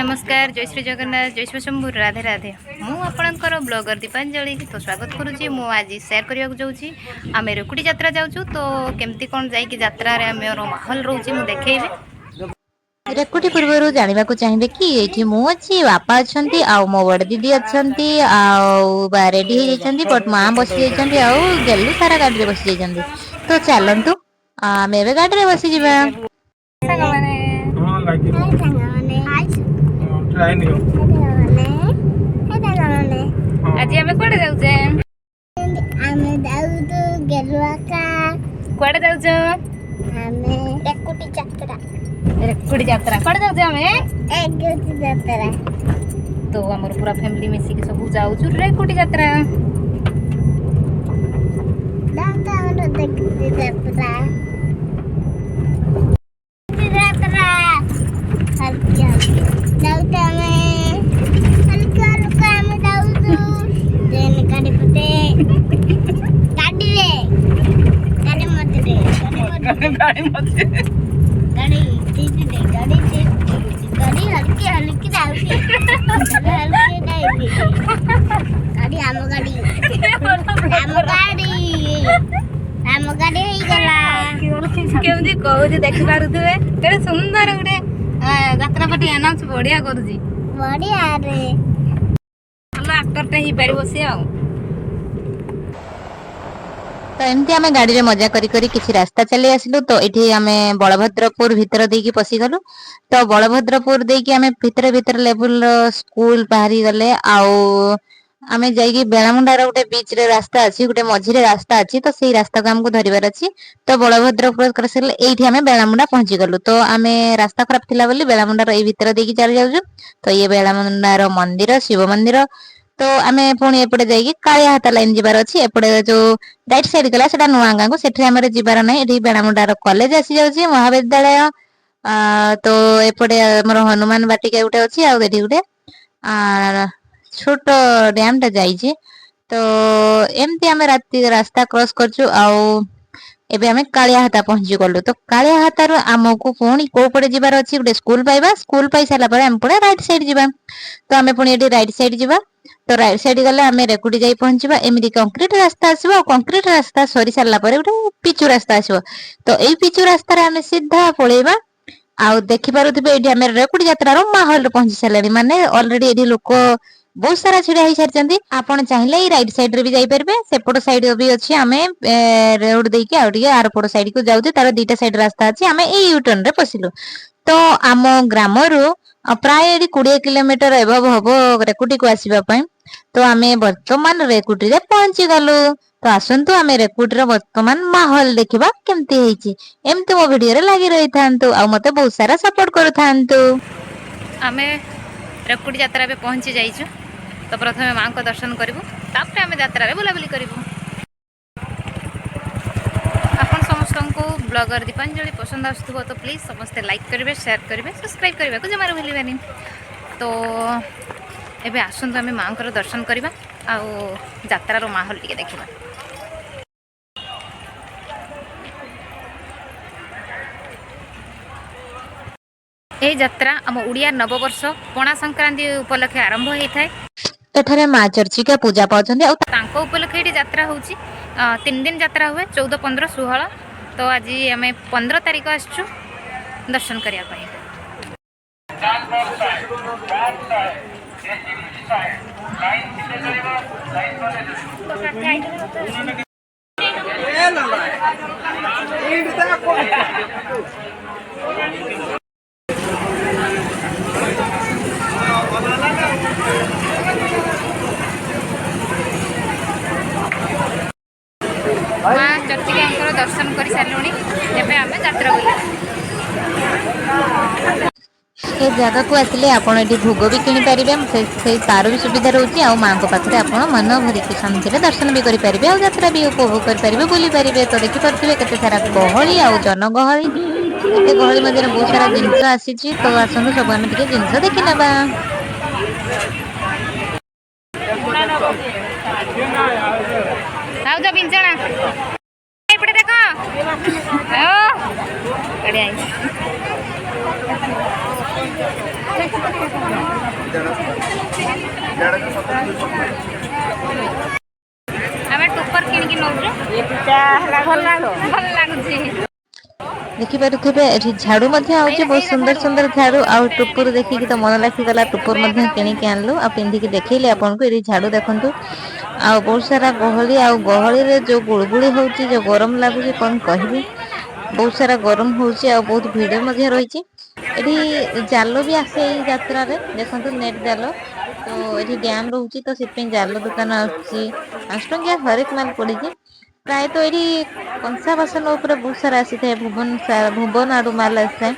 ନମସ୍କାର, ଜୟ ଶ୍ରୀ ଜଗନ୍ନାଥ, ଜୟ ଶ୍ରୀ ଶମ୍ଭୁ, ରାଧେ ରାଧେ। ମୁଁ ଆପଣଙ୍କର ବ୍ଲଗର ଦୀପାଞ୍ଜଳି ତ ସ୍ୱାଗତ କରୁଛି। ମୁଁ ଆଜି ସେୟାର କରିବାକୁ ଯାଉଛି, ଆମେ ରେକୁଟି ଯାତ୍ରା ଯାଉଛୁ। ତ କେମିତି କ'ଣ ଯାଇକି ଯାତ୍ରାରେ ଆମର ମାହୋଲ ରହୁଛି, ମୁଁ ଦେଖେଇବି। ରେକୁଟି ପୂର୍ବରୁ ଜାଣିବାକୁ ଚାହିଁବେ କି ଏଇଠି ମୁଁ ଅଛି, ବାପା ଅଛନ୍ତି ଆଉ ମୋ ବଡ ଦିଦି ଅଛନ୍ତି ଆଉ ବା ରେଡି ହେଇଯାଇଛନ୍ତି, ବଟ୍ ମା ବସି ଯାଇଛନ୍ତି ଆଉ ଗେଲୁ ସାରା ଗାଡିରେ ବସି ଯାଇଛନ୍ତି। ତ ଚାଲନ୍ତୁ, ଆମେ ଏବେ ଗାଡିରେ ବସିଯିବା। ସାଙ୍ଗମାନେ। ହଁ, ଲାଗିବ। ହଁ, ଟ୍ରାଏ ନିଅ। ହଁ। ଆଜି ଆମେ କୁଆଡ଼େ ଯାଉଛେ? ଆମେ ଯାଉଛୁ ଗେଲୁଆକା। କୁଆଡ଼େ ଯାଉଛ? ଆମେ ରେକୁଟି ଯାତ୍ରା। ରେକୁଟି ଯାତ୍ରା। କୁଆଡ଼େ ଯାଉଛେ ଆମେ? ରେକୁଟି ଯାତ୍ରା। ତ ଆମର ପୁରା ଫ୍ୟାମିଲି ମିଶିକି ସବୁ ଯାଉଛୁ ରେକୁଟି ଯାତ୍ରା। ଯାଉଛୁ ଆମର ରେକୁଟି ଯାତ୍ରା, ଯାତ୍ରା। ହାଲକା ଯାଉଛୁ ଆମେ, ହାଲକା ହାଲକା ଆମେ ଯାଉଛୁ ଟ୍ରେନ୍ ଗାଡ଼ି ପଟେ, ଗାଡ଼ିରେ, ଗାଡ଼ି ମଝିରେ, ଗାଡ଼ି ମଝିରେ, ଗାଡ଼ି ଧୀରେ, ଗାଡ଼ି ଗାଡ଼ି ହଲକି ହଲକି ଯାଉଛି, ହଲକି ଯାଉଛି ଗାଡ଼ି। ଆମ ଗାଡ଼ି, ଆମ ଗାଡ଼ି, ଆମ ଗାଡ଼ି ହେଇଗଲା। କେମିତି କହୁଛି ଦେଖିପାରୁଥିବେ, କେତେ ସୁନ୍ଦର ଗୋଟେ ଯାତ୍ରା ପାର୍ଟି ଆନାଉନ୍ସ ବଢିଆ କରୁଛି। ବଢିଆରେ। ଭଲ ଆକ୍ଟରଟେ ହେଇପାରିବ ସିଏ ଆଉ। ତ ଏମିତି ଆମେ ଗାଡିରେ ମଜା କରି କରି କିଛି ରାସ୍ତା ଚାଲି ଆସିଲୁ। ତ ଏଠି ଆମେ ବଳଭଦ୍ରପୁର ଭିତର ଦେଇକି ପଶିଗଲୁ। ତ ବଳଭଦ୍ରପୁର ଦେଇକି ଆମେ ଭିତରେ ଭିତରେ ଲେବୁଲ ର ସ୍କୁଲ ବାହାରି ଗଲେ ଆଉ ଆମେ ଯାଇକି ବେଳାମୁଣ୍ଡାର ଗୋଟେ ବିଚ୍ ରେ ରାସ୍ତା ଅଛି, ଗୋଟେ ମଝିରେ ରାସ୍ତା ଅଛି। ତ ସେଇ ରାସ୍ତାକୁ ଆମକୁ ଧରିବାର ଅଛି। ତ ବଳଭଦ୍ରପୁର କରିସାରିଲେ ଏଇଠି ଆମେ ବେଳାମୁଣ୍ଡା ପହଞ୍ଚି ଗଲୁ। ତ ଆମେ ରାସ୍ତା ଖରାପ ଥିଲା ବୋଲି ବେଳାମୁଣ୍ଡାର ଏଇ ଭିତର ଦେଇକି ଚାଲି ଯାଉଛୁ। ତ ଇଏ ବେଳାମୁଣ୍ଡାର ମନ୍ଦିର, ଶିବ ମନ୍ଦିର। ତ ଆମେ ପୁଣି ଏପଟେ ଯାଇକି କାଳିଆହାତା ଲାଇନ ଯିବାର ଅଛି। ଏପଟେ ଯୋଉ ରାଇଟ ସାଇଡ ଗଲା, ସେଟା ନୂଆ ଗାଁକୁ, ସେଠି ଆମର ଯିବାର ନାହିଁ। ଏଠି ବେଣାମୁଣ୍ଡାର କଲେଜ ଆସିଯାଉଛି, ମହାବିଦ୍ୟାଳୟ। ତ ଏପଟେ ଆମର ହନୁମାନ ବାଟିକା ଗୋଟେ ଅଛି ଆଉ ଏଠି ଗୋଟେ ଛୋଟ ଡ୍ୟାମ ଟା ଯାଇଛି। ତ ଏମିତି ଆମେ ରାତି ରାସ୍ତା କ୍ରସ କରୁଛୁ ଆଉ ଏବେ ଆମେ କାଳିଆହାତା ପହଞ୍ଚି ଗଲୁ। ତ କାଳିଆହାତାରୁ ଆମକୁ ପୁଣି କୋଉ ପଟେ ଯିବାର ଅଛି? ଗୋଟେ ସ୍କୁଲ ପାଇବା, ସ୍କୁଲ ପାଇ ସାରିଲା ପରେ ଆମେ ପୁଣି ରାଇଟ ସାଇଡ ଯିବା। ତ ଆମେ ପୁଣି ଏଠି ରାଇଟ ସାଇଡ ଯିବା। ତ ରାଇଟ ସାଇଡ ଗଲେ ଆମେ ରେକୁଟି ଯାଇ ପହଞ୍ଚିବା। ଏମିତି କଂକ୍ରିଟ ରାସ୍ତା ଆସିବ ଆଉ କଂକ୍ରିଟ ରାସ୍ତା ସରି ସାରିଲା ପରେ ଗୋଟେ ପିଚୁ ରାସ୍ତା ଆସିବ। ତ ଏଇ ପିଚୁ ରାସ୍ତାରେ ଆମେ ସିଧା ପଳେଇବା। ଆଉ ଦେଖିପାରୁଥିବେ, ଏଇଠି ଆମେ ରେକୁଟି ଯାତ୍ରାର ମାହୋଲରେ ପହଞ୍ଚି ସାରିଲେଣି, ମାନେ ଅଲରେଡି ଏଠି ଲୋକ ବହୁତ ସାରା ଛିଡା ହେଇ ସାରିଛନ୍ତି। ଆପଣ ଚାହିଁଲେ ଏଇ ରାଇଟ ସାଇଡ ରେ ବି ଯାଇପାରିବେ, ସେପଟ ସାଇଡ ବି ଅଛି। ଆମେ ରୋଡ ଦେଇକି ଆଉ ଟିକେ ଆରପଟ ସାଇଡ କୁ ଯାଉଛୁ। ତାର ଦିଟା ସାଇଡ ରାସ୍ତା ଅଛି। ଆମେ ଏଇ ୟୁଟର୍ନ ରେ ପଶିଲୁ। ତ ଆମ ଗ୍ରାମରୁ ପ୍ରାୟ ଏଠି 20 କିଲୋମିଟର ଏବଭ ହବ ରେକୁଟିକୁ ଆସିବା ପାଇଁ। ତ ଆମେ ବର୍ତ୍ତମାନ ରେକୁଟିରେ ପହଞ୍ଚି ଗଲୁ। ତ ଆସନ୍ତୁ, ଆମେ ରେକୁଟିର ବର୍ତ୍ତମାନ ମାହୋଲ ଦେଖିବା କେମିତି ହେଇଛି। ଏମିତି ମୋ ଭିଡିଓରେ ଲାଗି ରହିଥାନ୍ତୁ ଆଉ ମତେ ବହୁତ ସାରା ସପୋର୍ଟ କରୁଥାନ୍ତୁ। ଆମେ ରେକୁଟି ଯାତ୍ରା ଏବେ ପହଞ୍ଚି ଯାଇଛୁ। ତ ପ୍ରଥମେ ମାଆଙ୍କ ଦର୍ଶନ କରିବୁ, ତାପରେ ଆମେ ଯାତ୍ରାରେ ବୁଲାବୁଲି କରିବୁ। ଆପଣ ସମସ୍ତଙ୍କୁ ବ୍ଲଗର ଦୀପାଞ୍ଜଳି ପସନ୍ଦ ଆସୁଥିବ ତ ପ୍ଲିଜ୍ ସମସ୍ତେ ଲାଇକ୍ କରିବେ, ସେୟାର କରିବେ, ସବସ୍କ୍ରାଇବ୍ କରିବାକୁ ଜମାରୁ ଭୁଲିବେନି। ତ ଏବେ ଆସନ୍ତୁ, ଆମେ ମାଆଙ୍କର ଦର୍ଶନ କରିବା ଆଉ ଯାତ୍ରାର ମାହୋଲ ଟିକେ ଦେଖିବା। ଏହି ଯାତ୍ରା ଆମ ଓଡ଼ିଆ ନବବର୍ଷ ପଣା ସଂକ୍ରାନ୍ତି ଉପଲକ୍ଷେ ଆରମ୍ଭ ହୋଇଥାଏ। ଏଠାରେ ମା ଚର୍ଚିକା ପୂଜା ପାଉଛନ୍ତି ଆଉ ତାଙ୍କ ଉପଲକ୍ଷେ ଏଠି ଯାତ୍ରା ହେଉଛି। 3 ଦିନ ଯାତ୍ରା ହୁଏ, 14, 15, 16। ତ ଆଜି ଆମେ 15 ତାରିଖ ଆସିଛୁ ଦର୍ଶନ କରିବା ପାଇଁ। ମା ଚର୍ଚିକାଙ୍କର ଦର୍ଶନ କରି ସାରିଲୁଣି। ଏବେ ଆମେ ଯାତ୍ରା ବୁଲିବା। ଏ ଜାଗାକୁ ଆସିଲେ ଆପଣ ଏଠି ଭୋଗ ବି କିଣିପାରିବେ, ସେଇ ତାର ବି ସୁବିଧା ରହୁଛି। ଆଉ ମାଙ୍କ ପାଖରେ ଆପଣ ମନ ଭରିକି ଶାନ୍ତିରେ ଦର୍ଶନ ବି କରିପାରିବେ ଆଉ ଯାତ୍ରା ବି ଉପଭୋଗ କରିପାରିବେ, ବୁଲି ପାରିବେ। ତ ଦେଖିପାରୁଥିବେ କେତେ ସାରା ଗହଳି ଆଉ ଜନଗହଳି। ଏତେ ଗହଳି ମଧ୍ୟରେ ବହୁତ ସାରା ଜିନିଷ ଆସିଛି। ତ ଆସନ୍ତୁ, ସବୁ ଆମେ ଟିକେ ଜିନିଷ ଦେଖିନେବା। ଭାଉଜ, ବିଞ୍ଚଣା ଏପଟେ ଦେଖ। ଓ, ବଢିଆ ହେଇଛି। ଆମେ ଟୋପର କିଣିକି ନଉଛୁ। ଭଲ ଲାଗୁଛି। ଦେଖିପାରୁଥିବେ, ଏଠି ଝାଡୁ ମଧ୍ୟ ଆଉଛି, ବହୁତ ସୁନ୍ଦର ସୁନ୍ଦର ଝାଡୁ। ଆଉ ଟୁପୁର ଦେଖିକି ତ ମନ ଲାଖିଗଲା। ଟୁପୁର ମଧ୍ୟ କିଣିକି ଆଣିଲୁ ଆଉ ପିନ୍ଧିକି ଦେଖେଇଲି ଆପଣଙ୍କୁ। ଏଠି ଝାଡୁ ଦେଖନ୍ତୁ। ଆଉ ବହୁତ ସାରା ଗହଳି, ଆଉ ଗହଳିରେ ଯୋଉ ଗୁଳୁଗୁଳି ହଉଛି, ଯୋଉ ଗରମ ଲାଗୁଛି, କଣ କହିବି। ବହୁତ ସାରା ଗରମ ହଉଛି ଆଉ ବହୁତ ଭିଡ ମଧ୍ୟ ରହିଛି ଏଠି। ଜାଲ ବି ଆସେ ଏଇ ଯାତ୍ରାରେ, ଦେଖନ୍ତୁ, ନେଟ ଜାଲ। ତ ଏଠି ଡ୍ୟାମ ରହୁଛି, ତ ସେଥିପାଇଁ ଜାଲ ଦୋକାନ ଆସୁଛି। 5 ଟଙ୍କିଆ ହରେକ ମାଲ ପଡିଛି। ପ୍ରାୟତଃ ଏଠି କଂସା ବାସନ ଉପରେ ବହୁତ ସାରା ଆସିଥାଏ। ଭୁବନ ଭୁବନ ଆଡୁ ମାଲ ଆସିଥାଏ,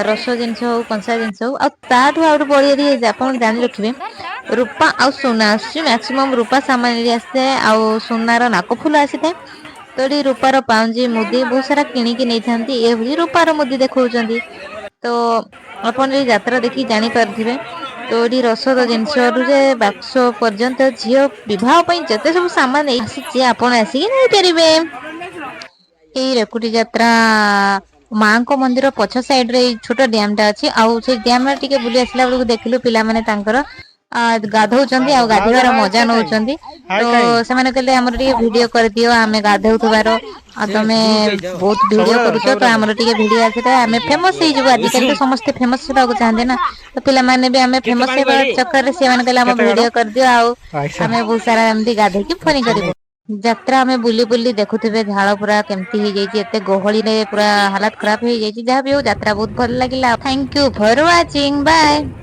ରସ ଜିନିଷ ହଉ, କଂସା ଜିନିଷ ହଉ। ଆଉ ତାଠୁ ଆହୁରି ବଢିଆ ଏଠି ଆପଣ ଜାଣି ରଖିବେ, ରୂପା ଆଉ ସୁନା ଆସୁଛି। ମ୍ୟାକ୍ସିମମ୍ ରୂପା ସାମାନ ଏଠି ଆସିଥାଏ ଆଉ ସୁନାର ନାକଫୁଲ ଆସିଥାଏ। ତ ଏଠି ରୂପାର ପାଉଁଜି, ମୁଦି ବହୁତ ସାରା କିଣିକି ନେଇଥାନ୍ତି। ଇଏ ହଉଛି ରୂପାର ମୁଦି ଦେଖଉଛନ୍ତି। ତ ଆପଣ ଏଇ ଯାତ୍ରା ଦେଖି ଜାଣିପାରୁଥିବେ। ତ ଏଠି ରସଦ ଜିନିଷରୁ ଯେ ବାକ୍ସ ପର୍ଯ୍ୟନ୍ତ, ଝିଅ ବିବାହ ପାଇଁ ଯେତେ ସବୁ ସାମାନ ଆସିଛି, ଆପଣ ଆସିକି ନେଇପାରିବେ। ଏଇ ରେକୁଟି ଯାତ୍ରା ମାଙ୍କ ମନ୍ଦିର ପଛ ସାଇଡ ରେ ଏଇ ଛୋଟ ଡ୍ୟାମ ଟା ଅଛି। ଆଉ ସେଇ ଡ୍ୟାମ ରେ ଟିକେ ବୁଲି ଆସିଲା ବେଳକୁ ଦେଖିଲୁ ପିଲାମାନେ ତାଙ୍କର ଗାଧଉଛନ୍ତି ଆଉ ଗାଧେଇବାର ମଜା ନଉଛନ୍ତି। ତ ସେମାନେ କହିଲେ, ଆମର ଟିକେ ଭିଡିଓ କରିଦିଅ ଆମେ ଗାଧଉଥିବାର, ଆଉ ତମେ ବହୁତ ଭିଡିଓ କରୁଛ, ତ ଆମର ଟିକେ ଭିଡିଓ ଆସିଥାଏ, ଆମେ ଫେମସ ହେଇଯିବୁ। ଆଜିକାଲି ତ ସମସ୍ତେ ଫେମସ ହେବାକୁ ଚାହାନ୍ତି ନା। ତ ପିଲାମାନେ ବି ଆମେ ଫେମସ ହେବା ଚକ୍କରରେ ସେମାନେ କହିଲେ, ଆମ ଭିଡିଓ କରିଦିଅ ଆଉ ଆମେ ବହୁତ ସାରା ଏମିତି ଗାଧେଇକି ଫନି କରିବୁ। ଯାତ୍ରା ଆମେ ବୁଲି ବୁଲି ଦେଖୁଥିବେ, ଝାଳ ପୁରା କେମିତି ହେଇଯାଇଛି। ଏତେ ଗହଳିରେ ପୁରା ହାଲତ ଖରାପ ହେଇଯାଇଛି। ଯାହା ବି ହଉ, ଯାତ୍ରା ବହୁତ ଭଲ ଲାଗିଲା। Thank you for watching, bye.